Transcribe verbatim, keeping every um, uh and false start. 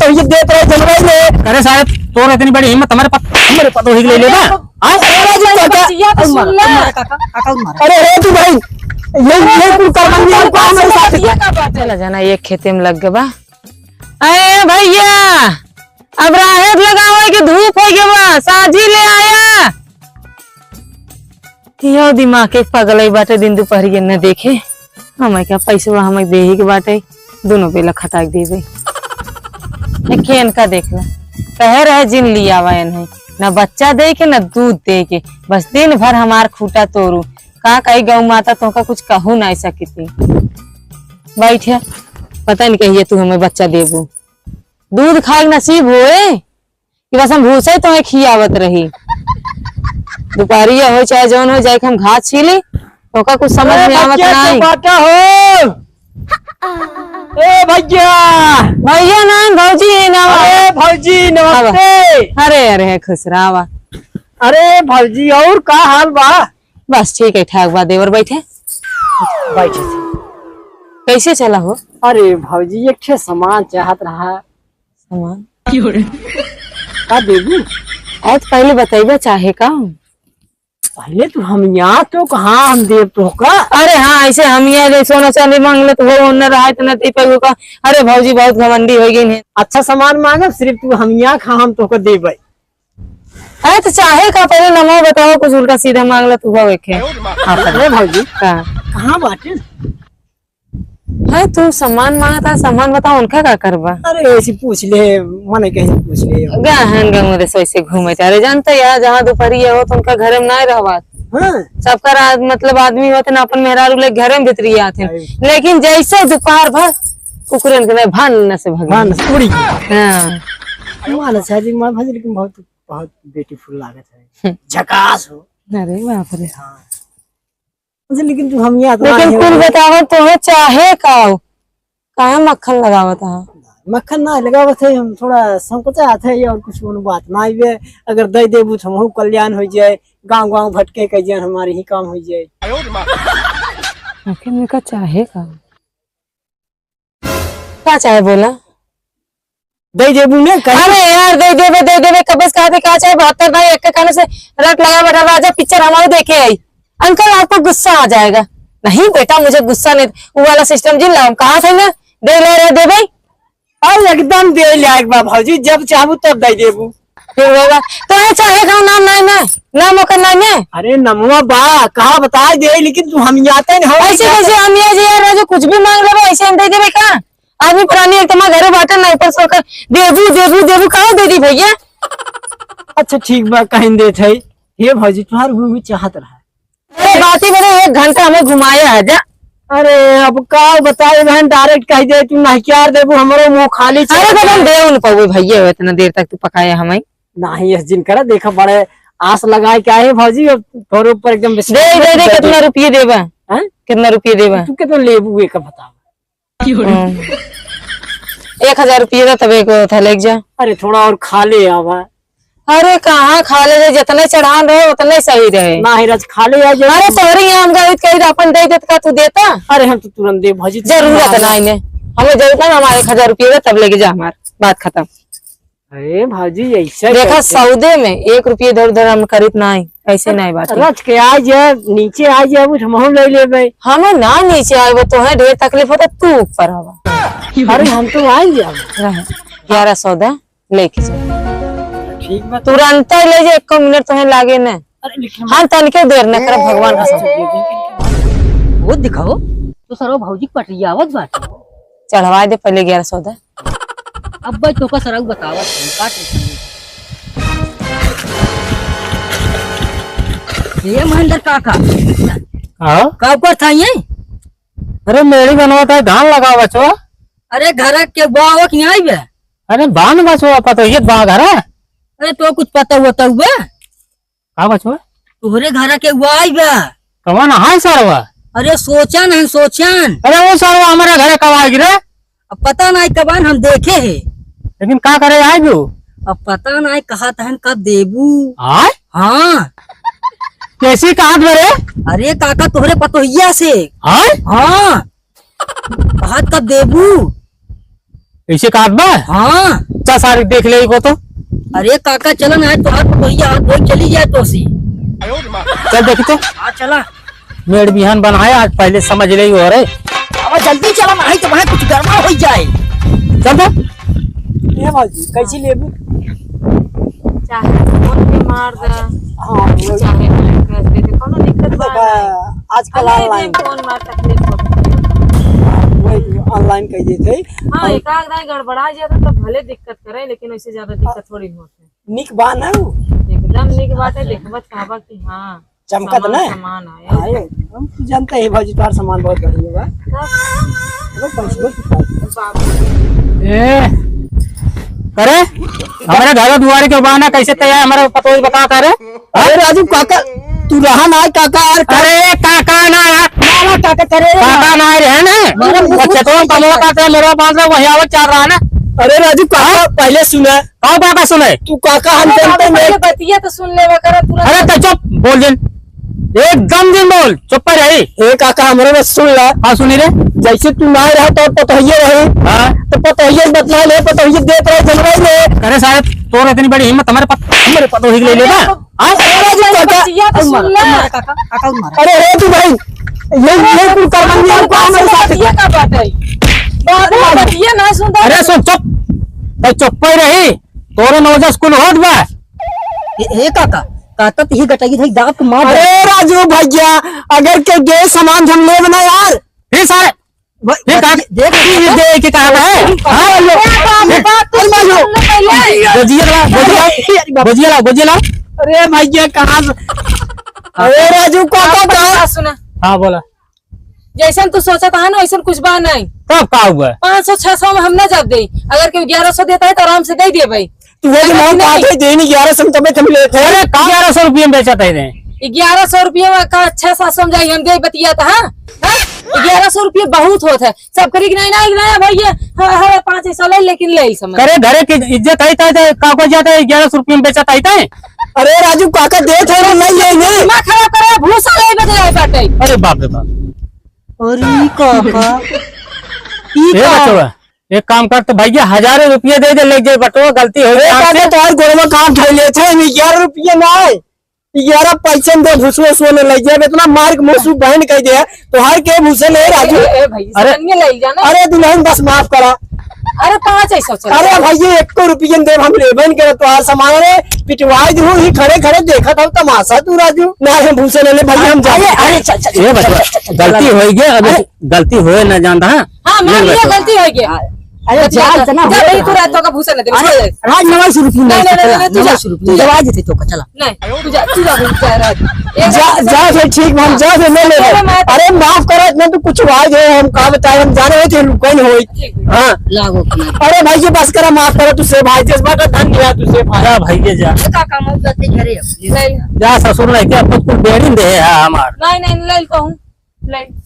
पतोहिया देत रहे जनवरी में। अरे सारे, तोर इतनी बड़ी हिम्मत, हमारे पत-, हमारे पतोही के ले लेबा? हाँ? अरे राजू काका, बच्चिया तो सुन ले। काका, काका मारा। अरे राजू भाई, ये, ये कुल करबंदी हमको हमारे साथ। बच्चिया का बात है? चला जाना, एक खेते में लग गवा। अरे भैया, अब राहेत लगावे के धूप होइ गवा, साझी ले आया। यो दिमाग के पगलई बाटे, दिन दुपहरिया न देखे। हमें क्या पैसवा हमें देही के बाटे, दुनो बेला खटाक देबे। एखे इनका देख ला, कहे रहे जिन लियावा इन्हें, न बच्चा दे के न दूध दे के, बस दिन भर हमार खूटा तोरू। का कही गौ माता, तोहका कुछ कहू नाई सकिती। बैठे, पता नहीं कहिए तू हमें बच्चा देबू। दूध खाए के नसीब होए कि बस हम भूसे तोहे खियावत रही। दुपहरिया हो चाहे जौन हो, जाए के हम घास छीली, तोका कुछ समझ अरे में आवत भैया, नाई। चपाटा हो। ए भैया। भैया नान, भौजी है ना। अरे भौजी, नमस्ते। अरे, अरे, खुश रहा। अरे भौजी, और का हाल बा? बस ठीक है, ठाक बा देवर, बैठे। बैठे थे। कैसे चला हो? अरे भौजी, एक ठे सामान चाहत रहा। सामान? का देबू? अरे तो पहले बतैबा चाहे का? पहले तू हमिया तो कहाँ हम देब तोहका? अरे हाँ, ऐसे हमिया जैसे सोना चांदी मांग ले तो हो, न रहा तो न दे पाई का। अरे भौजी बहुत घमंडी हो गई है। अच्छा सामान मांगब, सिर्फ तू हमिया खा हम तोहका देबै। अरे तो चाहे का, पहले नमो बताओ, कुछ उल्टा सीधा मांग ले तू हो एके। हाँ, अरे भौजी, का? कहाँ बाटे? है तू सामान मांगता, सामान बताओ, उनका का करबा? अरे ऐसे पूछ ले, मने कहीं पूछ ले। गहन गंगोरे से ऐसे घूमे चाहे, जानता यार, जहाँ दोपहरिया होत उनका घरे में नाय रहवात। हाँ। सबका रात, मतलब आदमी होते ना, अपन मेहरारू ले घरे में भीतरी आते हैं। अरे। लेकिन जैसे दोपहर भर कुकुरन के नहीं, भान से भगवान। भान से उड़ी। हाँ। माला शादी माँ भज, लेकिन बहुत, बहुत beautiful लागत है। हम्म। झकास हो। अरे बाप रे। हाँ। अच्छा, लेकिन तू हमिया तो लेकिन ना कुल हो। बतावा तोहे चाहे का हो? काहे मक्खन लगावत हा? मक्खन ना लगावत है, हम थोड़ा संकोचात है और कुछ कोनो बात ना आइबे। अगर दे देबू तो हमहू कल्याण हो जाए, गांव गांव भटके के जान हमारे ही काम हो जाए। आखिर में का चाहे का? का चाहे बोला? दे देबू ने कहीं? अरे यार, दे देबे, दे देबे, कब से कहते का चाहे? बहत्तर भाई एक के कान से रट लगा बैठा, राजा पिक्चर हमारे देखे आई। अंकल, आपको गुस्सा आ जाएगा। नहीं बेटा, मुझे गुस्सा नहीं, वो वाला सिस्टम जिन लाओ, कहा थे ना, दे ले रहे, दे भाई। अरे एकदम दे ले एक बार भौजी, जब चाहबू तब दे देबू। फिर होगा, तो है चाहे का नाम नहीं ना, नाम ओकर नहीं ना। अरे नमवा बा, कहा बता दे, लेकिन तू हमियाते नहीं हो। ऐसे कैसे हमिया जी यार, राजू कुछ भी मांग लेबे, ऐसे हम दे देबे का? आदमी प्राणी एक तमा घरे बाटे ना, ऊपर से ओकर देबू, देबू, देबू, काहे दे दी भैया? अच्छा ठीक बा, कहीं देत है। हे भौजी, तोहार हुई हुई चाहत रहा। अरे बाती बने एक घंटा हमें घुमाए आ जा। अरे अब का बताए बहन, direct कह दे तू नहीं क्या देबू, हमरो मुंह खाली चल अरे तो हम गया। दे उन पावे भैया, इतना देर तक तू पकाए हमें। नहीं, इस जिन करा, देखा बड़े आस लगाए के आए भौजी, अब तोरे ऊपर एकदम विश्वास दे, दे, दे, कर कितना रुपये देबा? हैं? कितना रुपये देबा? तू कितना लेबू, एक बताओ। हम्म। एक हजार रुपये दा, तबे को था, लेके जा। अरे, थोड़ा और खा ले आवा। अरे, कहाँ खा ले, जितने चढ़ान रहे, उतने सही रहे। ना, ही राज खा ले आ जा। अरे, तोहरे यहाँ हम गए, कही अपन दे देत का, तू देता? अरे, हम तो तुरंत दे, भौजी, जरूरत ना। नहीं ने, हमें जरूरत ना, हमारे एक हजार रुपये दा, तब लेके जा, हमार बात खत्म। अरे भौजी, ऐसे देखा, कैसे? सौदे में एक रुपये इधर उधर हम करीत नाई, ऐसे नाई बात है। रच के आ जाए, नीचे आ जाए, वो हमहू ले लेबे। हमें ना नीचे आवे, तो है ढेर तकलीफ होता, तू ऊपर आवा। अरे हम तो आ ही जाए। रहे, ग्यारह सौदा लेके जा। ठीक बा। तुरंत ही ले जा, एको मिनट तोहे लागे ना। अरे लेकिन हम तनिके देर न करब, भगवान कसम। वो दिखाओ, तो सरवा भौजी के पटरियावत बाटे। चढ़वा दे पहले ग्यारह सौदा। अब भाई तोका सरऊ बतावत हई, का tension ले? ये महेंद्र काका, हाँ? का ऊपर था ये? अरे मेड़ी बनवा था, धान लगावा छो। अरे घर के बावक नहीं आई बे? अरे बान बचवा पता ये बा घर है? अरे तो कुछ पता हुआ तो बे? का बचवा? तोहरे घर के हुआ आई बा। कवन है सरवा? अरे सोचन है, सोचन। अरे वो सरवा हमारे घर कब आएगी रे? अब पता नहीं कबान हम देखे है। लेकिन का करे आए भी हो? अब पता नहीं कहा तहन कब देबू। आय? हाँ। कैसी कहात बरे? अरे काका तोहरे पतोहिया से। आय? हाँ। कहात कब देबू? ऐसे कहात बा? हाँ। चल सारे देख ले को तो। अरे काका, चला ना, आज तोहार पतोहिया हाथ धोई चली जाए तो सी। चल देखी तो। हाँ, चला। मेड़ बिहान बनाए, आज पहले समझ ले हो रे। अब जल्दी चला, नहीं तो वहाँ कुछ गड़बड़ हो जाए। चल तो। ए भौजी, कैसी लेबू? चाहे फोन पे मार दे, हाँ, वही। चाहे बैंक कैश दे दे, कोनो दिक्कत बा देखा, नहीं। आजकल हमें भी online। फोन मार तकलीफ होती है। वही online कर देते हैं। हाँ, और एक आध दाई गड़बड़ा जाता तो भले दिक्कत करे, लेकिन वैसे ज्यादा दिक्कत थोड़ी होती है। निक बा ना उ? एकदम निक बाटे, देखबत कहबा कि हाँ, चमकत सामान, ना? सामान है। हाँ, ये, हम तो जानते हैं भौजी, तोहार सामान बहुत बढ़िया बा। तब? बहुत बढ़िया, बहुत बढ़िया। बाप रे। ए, अरे, हमारे घर दुआरे के बहाना कैसे तैयार, हमारे पतोह बता करे? अरे राजू काका, तू रहा ना काका यार, का- अरे काका ना यार। ना, ना, काका करे ना। काका ना रहे ना। मारा मुंह वो चेतवन फूट कमवा गया। का ते मेरा बांध रहा, वही आवत चाह रहा ना। अरे राजू काका, हाँ? पहले सुना। का काका सुने? तू काका हम अरे जानते बाबा, नहीं। पहले बतिया तो सुन लेवा करा, तुरंत। अरे तो चुप, बोल जिन। एकदम जिन बोल, चुप पर रही। ए काका, हमरे बस सुन ला। हाँ, सुनी रे। जैसे तू ना रहा तो पतोहिए रही। हाँ। तो पतोहिए बतला ले, पतोहिए देत रहे, जनवाई ले। अरे साहब, तोर इतनी बड़ी हिम्मत, हमारे पत-, हमारे पतोही के ले लेबा? हाँ? अरे राजू काका। बतिया तो सुन ला। काका, काका मारा। अरे रे तू भाई, ये, ये कुल करवाइए, ये काम है साथ। बतिया का बात है? बाबू, बतिया ना सुनता। अरे सुन, चुप। भाई चुप पे रही। तोरे नौजा स्कूल होत बा। ए, ए काका, काका तो ही गटाई था, दांत मार दे। अरे राजू भैया, अगर के दे सामान हम लेब ना यार। फिर सारे, ब-, फिर कहा, बतिया, देख, फिर देख। दे के कहा है? हाँ? अरे बाप, बाप, अरे मारो। सुन लो पहले। गोजिया ला, गोजिया ला, गोजिया ला, गोजिया ला। अरे भैया, कहाँ से? अरे राजू, काका, बात कहाँ? सुना। हाँ, बोला। जैसन तू सोचत है ना, वैसन कुछ बा नहीं। तब का हुआ? पाँच सौ, छह सौ में हम ना जाब दे। अगर केहू ग्यारह सौ देता है तो आराम से दे देबे। तू वो जो लेकिन नाम नहीं। काटे देनी ग्यारह सौ में तबे हम लेते हैं। अरे, ग्यारह सौ रुपये में बेचत है रे। ग्यारह सौ रुपये में का छह सात सौ में जाई हम दे बतिया तो, हाँ? हाँ? ग्यारह सौ रुपये बहुत होत है। सब करी कि नहीं, नहीं, नहीं भैया, हाँ, हाँ, पाँच सौ ले, लेकिन ले इस समय। करे घरे की इज्जत है, तो, तो का को जाता है, ग्यारह सौ रुपये में बेचत है, तो? अरे राजू, काका देत है, नहीं ले, नहीं। दिमाग खराब करे, भूसा ले बदे आए बाटे। अरे बाप रे बाप। अरे ई काका, ई ए का? बचवा, एक काम कर तो भैया, हजारों रुपये दे दे, ले जाए बटवा, गलती हो ए गई काका, हमसे। तोहर गोड़वा काम खाई ले थे, ग्यारह रुपये ना है। ग्यारह पैसे में दो भूसवा सोने लग जाए, इतना मार के मुंह सूप बहन कह दे, तोहर के भूसे ले राजू। ए, ए भाई, अरे, समझ में ले जाना। अरे दुल्हन बस माफ करा। अरे पाँच ऐसा चल। अरे भैया, एको रुपये में देब हम लेबे न करे तोहार सामान रे, पिटवाई दू ही खड़े खड़े देखत हो तमाशा तू राजू। ना हम भूसे ले ले भैया, हम जाए। अरे, अरे, चल, चल, ए चल, बचवा, चल, चल, चल, गलती चल। हो गई, अब अरे, गलती होए ना जानता, हाँ? हाँ, ले मान लिया, बचवा। गलती हो गया। अरे, बच्चा, जा, जा, इतना जा, बोल भाई, रहा तू है। रात का भूसा न दे, अरे, छोड़ दे। राज नवा शुरू की नहीं, नहीं, नहीं, चला, नहीं, तू नवा जा, शुरू की, तू जा। दवा देते तो का, चला। नहीं, तू जा, तू जा, तू जा, राज। एक जा, बार जा फिर, ठीक, हम जा फिर, मैं ले ले। अरे, मैं अरे, माफ करा, इतना तो कुछ भाई है, हम का बताए, हम जाने होते, लुकन होई। ठीक है। हाँ। लागो अपना। अरे भाई, ये बस करा, माफ करा, तू से भाई, जस बात धन दिया तू से भाई। जा भाई, ये जा। ये का काम हो जाते घरे अब? नहीं। जा ससुर नहीं, क्या खुद कुछ बेड़ी दे है हमार। नहीं, नहीं, ले कहूँ। ले।